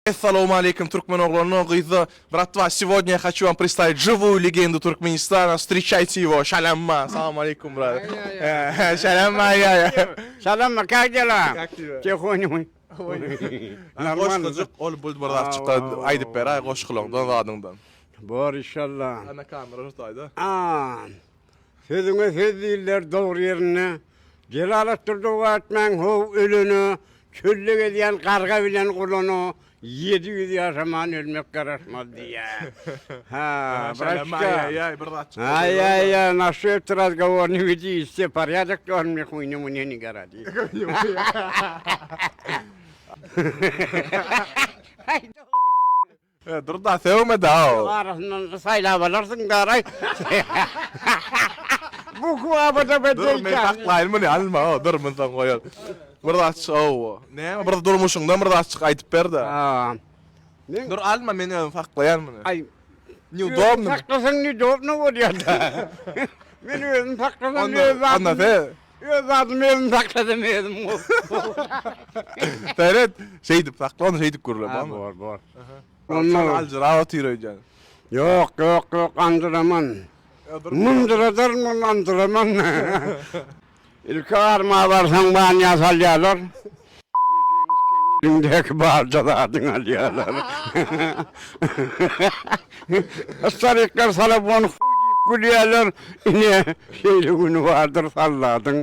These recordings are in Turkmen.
Essalawmaleýkim türkmen oglanlar gyzlar bratwa сегодня я хочу вам представить живую легенду Туркменистана встречайте его Şalamma salam aleýkum brat Şalamma Şalamma как дела? Как тебя? Тихоню. Goşgujyk ol bul bir zat çykda aýdyp beräý goşgulaňdan zadyňdan. Bor inşallah. Ana kamera şu taýda. A. Sözüňe söz diýiller dogry ýerinde. Jelaletdir doga etmäň how ölene, Çölde gezýän garga bilen gulana 700 ýaşaman ölmek garaşmaz diýýär. Ha, braçka. Aý-aý, bir zat çykdy. Aý-aý-aý, naşet razgovor ne widi, все порядок, он мне хуйню мне не горади. Dur da sögme da. Arasyndan saýlap alarsyň daraý. Bu kuwabada be Dur men saklaýyn muny alma o dur mundan goýal. Bir zat ow. Näme bir durmuşyňdan bir zat çyk aýdyp ber-de. Ha. Men Dur alma men özüm saklaýan muny. Aý. Neudobno. Saklasaň neudobno bolýar-da. Men özüm saklasam öz Onda sen Öz zadymy özüm saklasam özüm Seret, şeýdip sakla ony şeýdip gürle, bormy? Bor, bor. Onda aljyrap otyr öýdýän. Ýok, ýok, ýok, anjyraman. Mynjyradaryn ony anjyraman. Ilki arma barsaň banýa salýarlar. Eliňdäki barja zadyňy alýarlar. Starikler salabon diýip gülýärler. Ine, şeýle güni bardyr salladyň.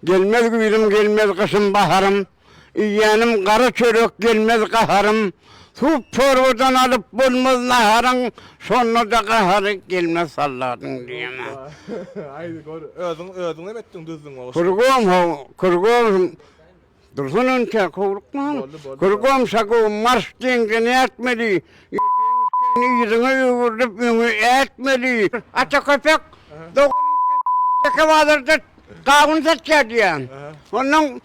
Gelmez güýzüm, gelmez gyşym, baharym. Iýýänim gara çörek, gelmez gaharym. Sup çorbadan alyp bolmaz naharyň, Şonda-da gahary gelmez salladyň diýen. Aýdy gör, özüň, özüň näme etdiň, düzdüň o goşgyny? Kurgom how, kurgom, dursun entek, howlukmaň. Kurgom şagow marş deňze nätmeli? Yzyňa öwrülip öňe ätmeli. Ata köpek doganyň teke bazarda gawun satýar diýýär. Onnoň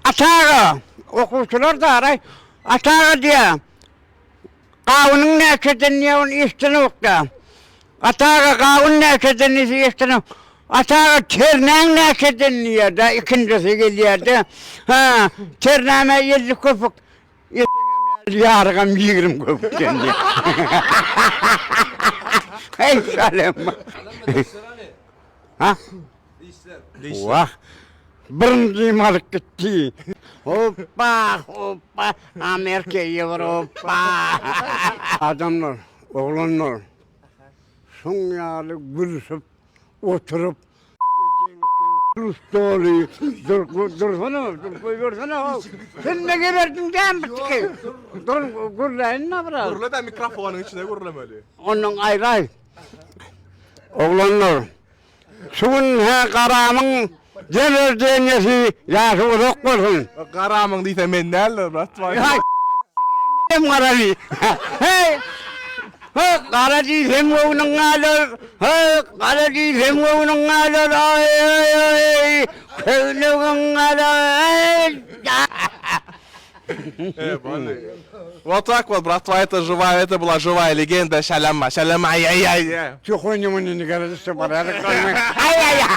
Ata aga, okuwçylar daraý, Ata aga diýýär, gawunyň näçeden diýýär, ony eşdenok-da. Ata aga, gawun näçeden diýse eşdenok. Ata aga, ternäň näçeden diýýär-de, ikinjisi gelýär-de. Hä, ternäme 50 köpük. Ýarygam 20 köpükden diýýär. Heý, şalem. Ha? Wah, birinjim alyp gitdi. Hoppa, hoppa, Amerika, Ýewropa. Adamlar, oglanlar, şuň ýaly gülüşip oturyp, doly, dur, dursana, dur, goýbersene, how. Sen ne geberdiň dämi bu tiki? Dur, gürläýin-dä biraz. Gürle-dä mikrofonyň içine gürlemeli. Ondan aýraý. Oglanlar, Şu gün hä garamyň geler dänesi ýaşy uzak bolsun. Garamyň diýse men däldir brat. Haý hem garamy. Heý. He gara diýsem göwnüň galar. He gara diýsem göwnüň galar. Aý aý aý. Köýnegiň galar. Вот так вот, братва, это живая, это была живая легенда Şalamma, Şalamma, ay ay ay. Чухонь ему не городится, порядок. Ай-яй-яй.